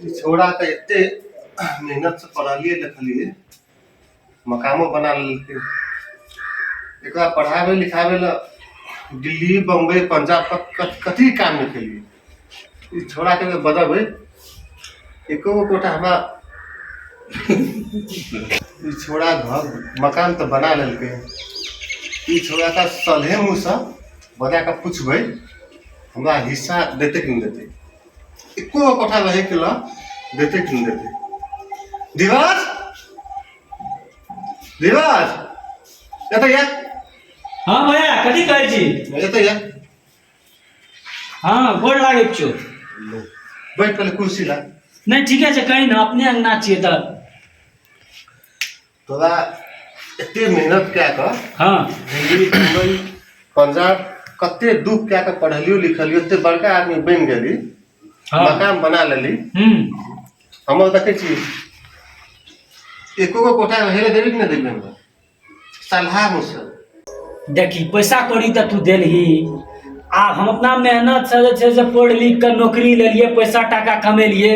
ई छौड़ाके एते मेहनतसँ पढ़लियै लिखलियै मकानो बना लेलकै एकरा पढ़ाबै लिखाबै लए दिल्ली बम्बई पंजाब तक कथी काम नहि केलियै ई छौड़ाके जे बजबै एको गो कोठा हमरा ई छौड़ा घर मकान तऽ बना लेलकै ई छौड़ाके सलहे मुँहसँ बजा कऽ पुछबै हमरा हिस्सा देतै कि नहि देतै एको गो कोठा रहैके लऽ देतै कि नहि देतै धीरज धीरज एतऽ या हाँ भैया कथी कहै छी एतऽ या हाँ गोर लागै छियौ बैठ पहिले कुर्सी ला नहि ठीके छै कही ने अपने अंगना छियै तऽ तोरा एते मेहनत कए कऽ हाँ दिल्ली मुम्बई पंजाब कते दुख कए कऽ पढ़लियो लिखलियो एते बड़का आदमी बनि गेली हाँ मकान बना लेली हमर देखै छी एको गो कोठा रहै लए देबी कि नहि देबी हमरा सलाह मुझसे देखी पैसा कौड़ी तऽ तू देलही आब हम अपना मेहनत से जे छै से पढ़ि लिख कऽ नौकरी लेलियै पैसा टाका कमेलियै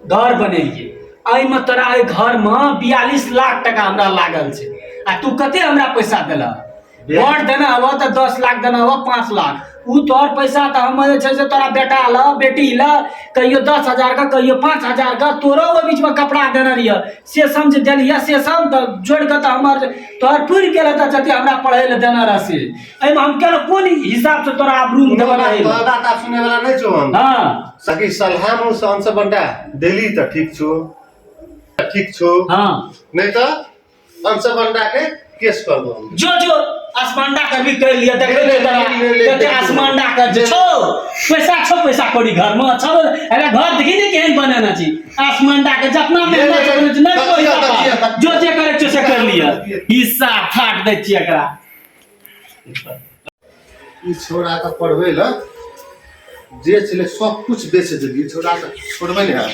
घर बनेलियै एहिमे तोरा एहि घरमे 42 लाख टाका हमरा लागल छै आ तू कते हमरा पैसा देलह? बड़ देना हबऽ तऽ 10 लाख देना हबऽ, 5 लाख। ओ तोहर पैसा तऽ हम जे छै से तोरा बेटा लऽ बेटी लऽ कहियो 10 हजार के, कहियो 5 हजार के, तोरो ओहि बीचमे कपड़ा देने रहियै से समझ देलियै से सब तऽ जोड़ि कऽ तऽ हमर तोहर पुरि गेल हेतऽ जते हमरा पढ़ै लए देने रह से। एहिमे हम केना कोन हिसाबसँ तोरा आब रूम देबऽ रहै लए? तोहर बात आब सुनै वाला नहि छौ हम। सकी सलाह मुँह से अंश बंटा देली तऽ ठीक छौ, ठीक छौ। नहि तऽ अंश बंटा के केस करबो हम। जो जो आसमांडा कर भी कर लिया, देखे ले तोरा ले, ले, कते ले। आसमांडा कर जे छौ पैसा, छौ पैसा कौड़ी घर में छौ। अरे घर देखी ने केहन बनेना छी आसमांडा के, जितना ले, मेहनत ले, करने छी, नहीं कोई तकिया, तकिया, तकिया। जो जे करे छौ से कर लिया, हिस्सा फाट दै छी एकरा। ई छोड़ा के पढ़बै लए जे छलै सब कुछ बेच देलियै। छोड़ा के छोड़बै नहि आब।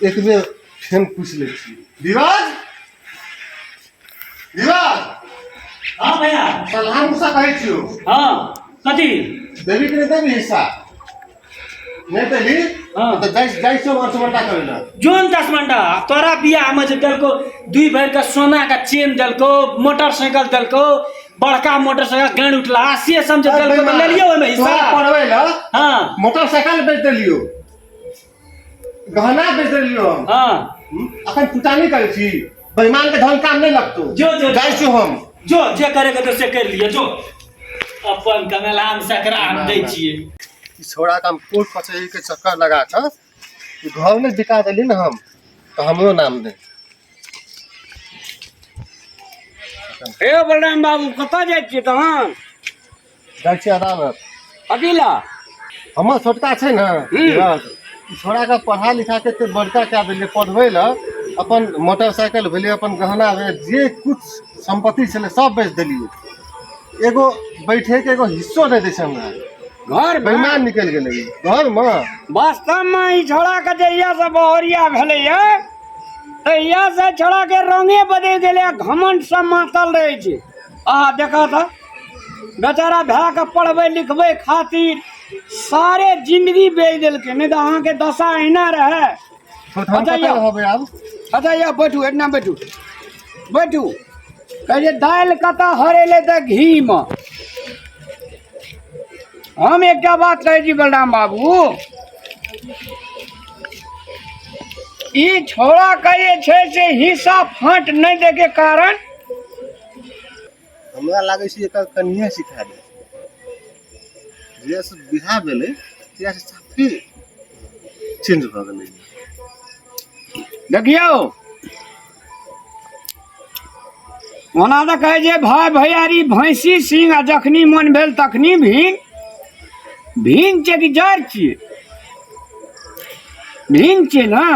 एक बेर फेर पूछि लै छी। धीरज, धीरज! हाँ भैया। सलाह मुसा कहै छियौ। हाँ, कथी? देबी कि नहि देबी हिस्सा? नहि देली तऽ जाइ जाइ छियौ अंशबंटा करै लए। जोन 10 मंडा तोरा बियाह में जे देलको 2 भरि के सोना के चेन देलको, मोटरसाइकिल देलको, बड़का मोटरसाइकिल गाड़ी उठला से समझ देलको तऽ लेलियो ओहिमे हिस्सा। तोरा पढ़बै लए मोटरसाइकिल बेच देलियौ, गहना बेच देलियौ हम। अखन फुटानी करै छी? बेईमान के धन काम नहि लगतौ। जो, जो। जाइ छी हम। जो जे करे के तो से कर लियो, जो अपन कमेला हम सकरा हम दै छियै। ई छोड़ा के हम कोर्ट कचहरी के चक्कर लगा कऽ ई घर नहि बिका देली ने हम तऽ हमरो नाम दे। हे बलराम बाबू, कतऽ जाइ छियै तहन? जाइ छी अदालत। कथी लए? हमर छोटका छै ने धीरज, ई छोड़ा के पढ़ा लिखा के एते बड़का कए देलियै। पढ़बै लए अपन मोटरसाइकिल भेलै, अपन गहना भेलै, जे कुछ सम्पत्ति छलै सब बेच देलियै। एगो बैठे के एगो हिस्सो नहि दै छै हमरा। घर बेईमान निकलि गेलै ई घरमे। वास्तवमे ई छोड़ाके जहियासँ बहरिया भेलैए तहियासँ छोड़ाके रंगे बदलि गेलै। घमंडसँ मातल रहै छै। आहा, देखऽ तऽ बेचारा भायके पढ़बै लिखबै खातिर सारे जिंदगी बेच देलकै, नहि तऽ अहाँके दशा एहिना रहै। तो हम अच्छा, कतऽ यौ। रहबै आब? अच्छा यौ, बैठू, एहिना बैठू, बैठू। कहै छै दालि कतऽ हरेलै तऽ घीमे। हम एकटा बात कहै छी बलराम बाबू, ई छोड़ा के जे छै से हिस्सा फाँट नहि दैके कारण हमरा लागै छै एकर कनिए सिखा दे। जहियासँ बियाह भेलै तहियासँ साफे चेंज भऽ गेलै। देखियौ, ओना तऽ कहै छै भाय भैयारी भैंसी सिंह आ जखनी मन भेल तखनी भिन भिन छै कि जड़ छियै? भिन छियै ने।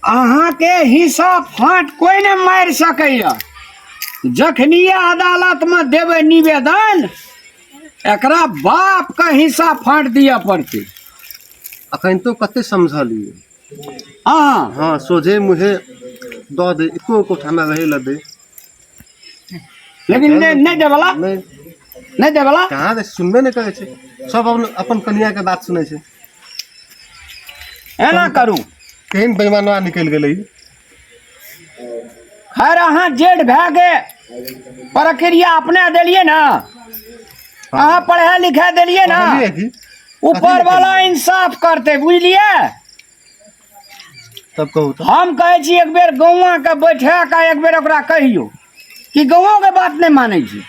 अहाँके हिस्सा फाँट कोइ नहि मारि सकैए। जखनी अदालतमे देबै निवेदन, एकरा बापके हिस्सा फाँट दिअ पड़तै। अखन तो कते समझलियै। हँ। हँ, सोझे मुँहे दऽ दे, एको कोठा मे रहै लए दे। लेकिन नहि, नहि देवला। नहि। नहि देवला कहाँ दै छै? सुनबे नहि करै छै सब अपन अपन कनिया के बात सुनै छै एना करू केहन बेईमानवा निकलि गेलै ई। खैर अहाँ जेठ भए के प्रक्रिया अपने देलियै ने अहाँ पढ़ा लिखा देलियै ने पढ़लियै की ऊपर वाला इंसाफ करतै बुझलियै तब कहू तऽ हम कहै छी एक बेर गौआँके बैठा कऽ एक बेर ओकरा कहियौ कि गौआँके बात नहि मानै छी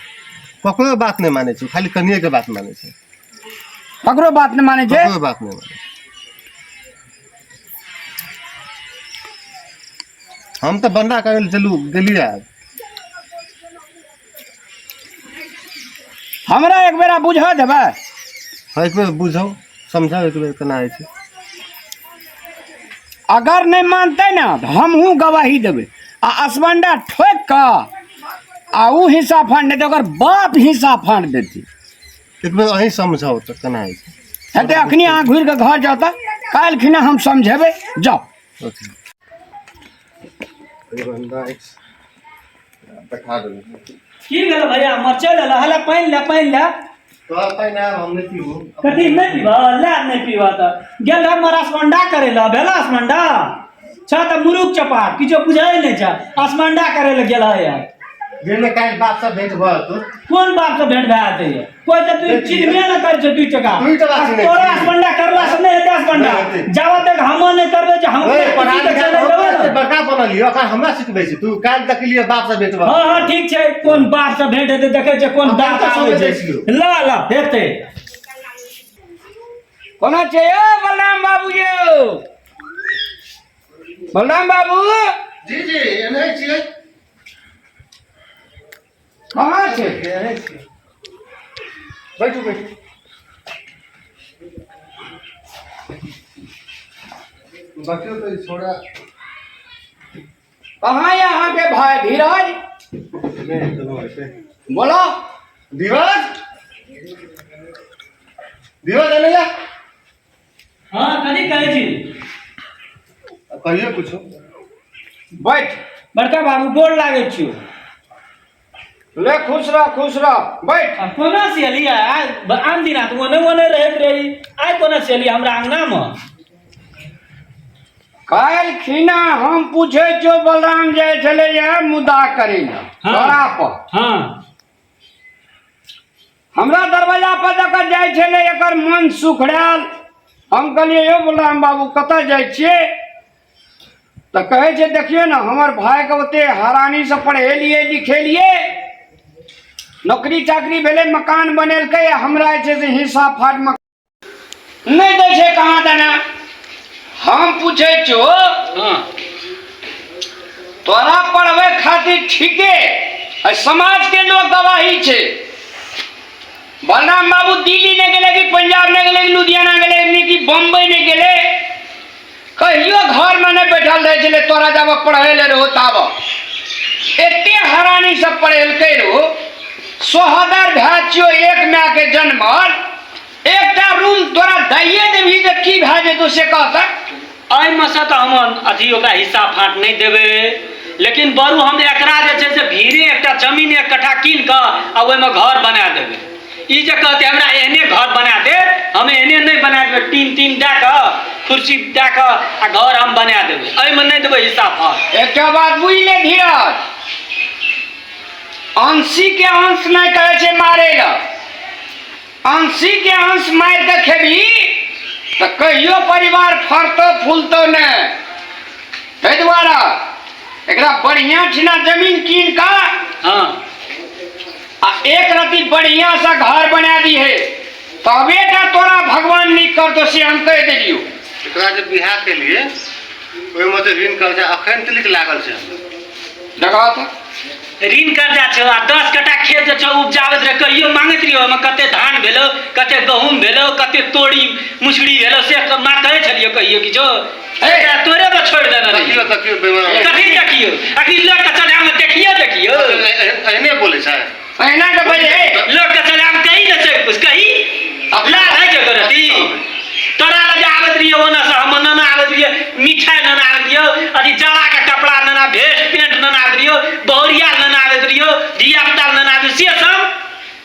ककरो बात नहि मानै छै खाली कनिये के बात मानै छै ककरो बात नहि मानै छै ककरो बात नहि मानै छै हम तऽ बन्दा करै लए चलू गेलियै आब हमरा एक बेरा बुझा देबै हँ एक बेर बुझाउ समझाउ एक बेर केना होइ छै अगर नहि मानतै ने तऽ हमहूँ गवाही देबै आ असमंडा ठोकि कऽ आ ओ हिस्सा फाँड़ि देतै ओकर बाप हिस्सा फाँड़ि देतै एक बेर अहीं समझाउ तऽ केना होइ छै हेतै अखनी अहाँ घुरि कऽ घर जाउ तऽ काल्हि खिना हम समझेबै जाउ अच्छा बन्दा अछि देखा देबै की भेल भैया मरचाइ ले हला पानि ले पानि ले तोरा पानि आब हम नहि पीबू कथी नहि पीबह ले नहि पीबह तऽ गेल रह हमर असमंडा करै लए भेल असमंडा छ तऽ मुरुख चपाट किछो बुझै नहि छ असमंडा करै लए गेल है यार जाहिमे काल्हि बाप से भेंट भऽ जेतौ कोन बाप से भेंट भए जेतै ये? कोई तऽ तू चिन्हबे नहि करै छै 2 टका 2 टका चिन्है तोरा छी। असमंडा करला से नहि हेतै असमंडा नहि हेतै। जाबत तक हम नहि करबै जे हम ओए, पढ़ा खुशी के लिखा चलै कऽ देबै हम ने। बड़का बनलियै ओकरा हमरा सिखबै छै तू काल्हि देखलियै बाप से भेंट भऽ हँ हँ ठीक छै कोन बाप से भेंट हेतै देखै छै कोन हम बाप तऽ आबै समझै छै छियौ। ल ल हेतै कोना छै यौ बलराम बाबू यौ बलराम बाबू जी जी एनहे छियै कहाँ छै एनहे छियै बैठू बैठू देखियौ तऽ ई छोड़ा कहाँ यऽ अहाँके भाय धीरज नहि कोनो हेतै बोलो धीरज धीरज एने या हँ कथी कहै छी कहियो कुछो बैठ बड़का बाबू गोर लागै छियौ ले खुश रह खुश रह बैठ आ कोना से एलियै आइ आन दिना तऽ ओने ओने रहैत रही आइ कोना से एलियै हमरा अङ्गनामे काल्हि खिना हम पूछै छियौ बलराम जाइ छलैया मुदा करै लए हाँ। तोरा पर हमरा दरवाजा पर जखन जाइ छलै एकर मन सुखड़ायल हम कहलियै यौ बलराम बाबू कतऽ जाइ छियै तऽ कहै छै देखियौ ने हमर भायके ओते हरानीसँ पढ़ेलियै लिखेलियै नौकरी चाकरी भेलै मकान बनेलकै आ हमरा जे छै से हिस्सा फाटमे नहि दै छै कहाँ देना हम पूछै छियौ तोरा पढ़बै खातिर ठीके आ समाजके लोक गवाही छै बलराम बाबू दिल्ली नहि गेलै कि पंजाब नहि गेलै कि लुधियाना गेलै नहि कि बम्बई नहि गेलै कहियो घरमे नहि बैठल रहै छलै तोरा जब पढ़ै लए रहो ताब एते हरानी सब पढ़ेलकै रहो सोहदर भए छियौ एक मायके जन्मल एकटा रूम तोरा दैये देबही तऽ की भए जेतौ से कह तऽ एहिमे से तऽ हम अथी ओकरा हिस्सा फाँट नहि देबै लेकिन बरू हम एकरा जे छै से भीड़े एकटा जमीन एक कट्ठा कीन कऽ आ ओहिमे घर बना देबै ई जे कहतै हमरा एहने घर बना दे हम एहने नहि बना देबै टीन तीन दए कऽ कुर्सी दए कऽ आ घर हम बना देबै एहिमे नहि देबै हिस्सा फाँट एकटा बात बुझि ले धीरज अंशी के अंश नहि कहै छै मारै लए अंशी के अंश मारि कऽ खेबही तऽ कहियो परिवार फड़तौ फूलतौ नहि ताहि दुआरे एकरा बढ़िआँ ठिना जमीन कीन कऽ आ एक रति बढ़िआँ से घर बना दिहे तबे टा तोरा भगवान नीक करतौ से हम कहि देलियौ एकरा जे बियाह केलिए ओहिमे तऽ ऋण कर्जा अखन तक लागल छै हमरा देखा तऽ ऋण कर्जा छौ आ 10 कट्ठा खेत जे छौ उपजाबैत रहे कहियो मांगैत रहियो ओहिमे कते धान भेलौ कते गहूम भेलौ कते तोरी मुसरी भेलौ से माँ कहै छलियो कहियो किछो एकरा तोरे पर छोड़ि देने तकियो रहियो तकियो बेमार कथी देखियो अखनी लोक के चढ़ामे देखियो देखियो एहने बोलै छै अहिना के बजे लोक के चढ़ामे कही ने छै कुछ कही अपना रहै छै करती तोरा लग आबैत रहियो ओना से हम नाना आबैत रहियो मिठाई नाना आबैत रहियो अथी जाड़ा के कपड़ा नाना भेस्ट पेंट नाना आबैत रहियो बहुरिया नाना आबैत रहियो धिया पुता नाना आबैत रहियो, से सब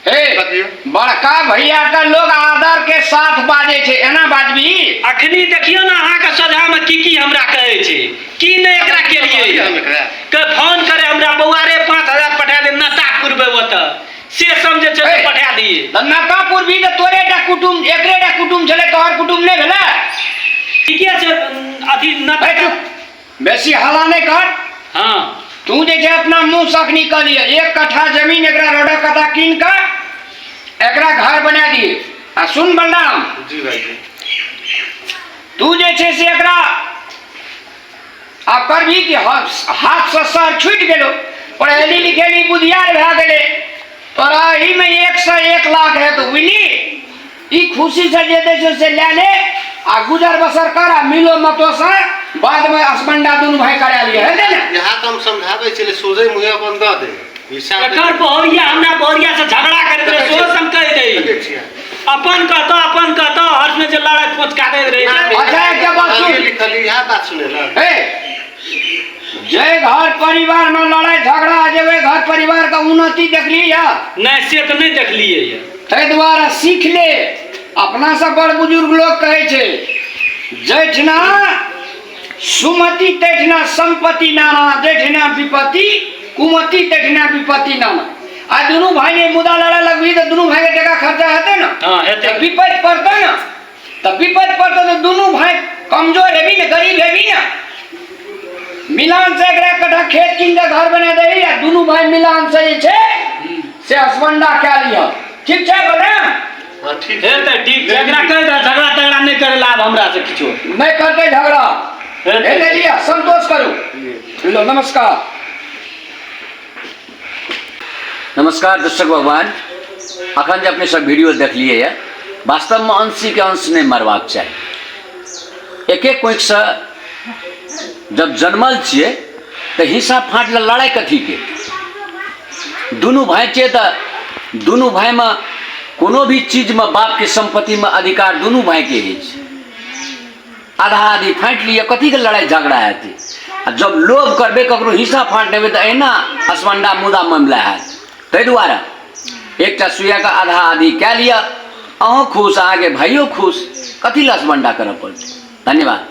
हे तकियो रखियो। बड़का भैया के लोग आदर के साथ बाजै छै, एना बाजबी? अखनी देखियौ ने अहाँके सोझामे की की हमरा कहै छै, की नहि एकरा केलियै। हम एकरा के फोन करे हमरा, बौआ रे 5000 पठा दे, नता पुरबै ओतऽ, से समझे छै ए। पठा दिए। तऽ नतापुर भी तऽ तोरे टा कुटुम, एकरे टा कुटुम छलै, तोहर कुटुम नहि भेलै? ठीके छै, अथी नता। ए, चुप, बेसी हल्ला नहि कर। हाँ। तू जे छै अपना मुँह से अखनी कहलियै, 1 कट्ठा जमीन एकरा रोडक कथा कीन कऽ एकरा घर बना दिए। आ सुन बलराम। जी भाईजी। तू जे छै से एकरा आब करबही कि हाथ से सर छूटि गेलो, पढ़ेली लिखेली, बुधियार भए गेलै, तोरा एहिमे 1 से 1 लाख हेतौ, बुझली? ई खुशी से जे दै छौ से लए ले आ गुजर बसर कर आ मिलो मतो से बाद में असमंडा दुनू भाई करा लिअ, हेतै ने? यहाँ तऽ हम समझाबै छलियै, सोझे मुँहे अपन दऽ दे हिसाब। एकर बहुरिया हमरा बहुरिया से झगड़ा करैत रहे, सेहो हम कहि देखै दै। छियै। अपन कहतो, अपन कहतो, हर्ष में जे लड़ाई पोच काटैत रहे छै। अच्छा, एकटा बात सुन। लिखली इएह बात सुनेलक। हे, जे घर परिवार में लड़ाई झगड़ा जेबै, घर परिवार के उन्नति देखली या? नहि, से तऽ नहि देखलियै ये। ताहि दुआरे सीख ले, अपना सब बड़ बुजुर्ग लोग कहै छै, जैठना सुमति तैठना संपत्ति नाना, जैठना विपत्ति कुमति तैठना विपत्ति नाना। आ दुनू भाई ने मुदा लड़े लगबी तऽ दुनू भाई के टका खर्चा हेतै ने? हाँ, हेतै। तऽ विपत्ति पड़तै ने, तऽ विपत्ति पड़तै तऽ दुनू भाई कमजोर हेबी ने, गरीब हेबी ने। मिलान से एकरा कट्ठा खेत कीन के घर बना दही आ दुनू भाई मिलान से जे छै से असमंडा कए लिअ। ठीक छै बलराम? हाँ, ठीक। हेतै, ठीक छै। एकरा कहि दे झगड़ा तगड़ा नहि करै ला आब हमरा से किछो। नहि करतै झगड़ा। हेतै। हेतै, लिअ, संतोष करू। लो, नमस्कार। नमस्कार दर्शक भगवान, अखन जे अपने सब वीडियो देखलिए ये, वास्तवमे अंशीके अंश नहि मरबाक चाही। एक एक कोखिसँ जब जन्मल छियै तऽ हिस्सा फाँट लए लड़ाइ कथीके? दुनू भाय छियै तऽ दुनू भायमे कोनो भी चीजमे बापके सम्पत्तिमे अधिकार दुनू भायके अछि। आधा आधी फाँटि लिअ, कथीके लड़ाइ झगड़ा हेतै? आ जब लोभ करबै, ककरो हिस्सा फाँटि लेबै, तऽ एहिना असमंडा मुदा मामला हैत। ताहि दुआरे एकटा सुइयाके आधा आधी कए लिअ, अहूँ खुश, अहाँके भाइयो खुश। कथी लए असमंडा करऽ पड़तै? धन्यवाद।